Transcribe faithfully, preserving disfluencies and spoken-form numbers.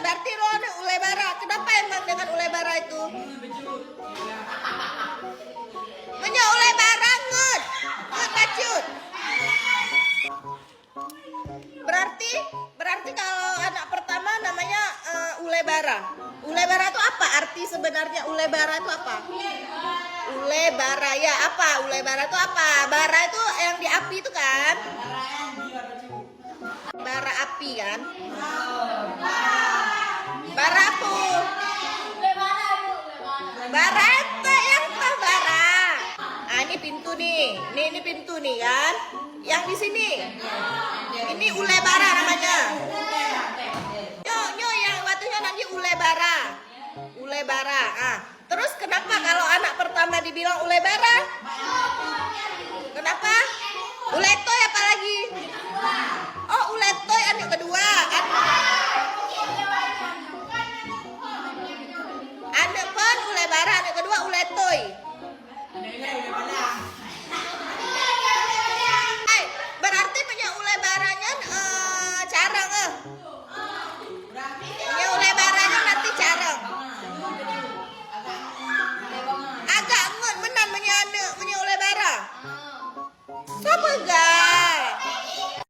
Berarti droeneuh ulèe bara. Kenapa emang dengan ulèe bara itu? Meunyoe ulèe bara ngeut, ngeut bacut. Berarti, berarti kalau anak pertama namanya eh, ulèe bara. Ulèe bara itu apa? Arti sebenarnya ulèe bara itu apa? Ulèe bara ya apa? Ulèe bara itu apa? Bara itu yang di api itu kan? Bara api kan? Bara apa? Bara apa yang terbara? Ah, ini pintu nih. Nih, ini pintu nih kan. Yang di sini. Ini ulèe bara namanya. Nyo, nyo yang waktu nyo nanti ulèe bara. Ulèe bara. Ah. Terus kenapa kalau anak pertama dibilang ulèe bara? Kenapa? Ulèe toi apa lagi? Oh, ulèe toi anak kedua. An- anak pon ulèe bara, anak kedua ulèe toi. Hai, berarti punya ulèe bara nyan eh, carang eh. Meunyoe ulèe bara nyan nanti carang. Agak ngon meunan meunyoe aneuk, meunyoe ulèe bara. Sapeue ga?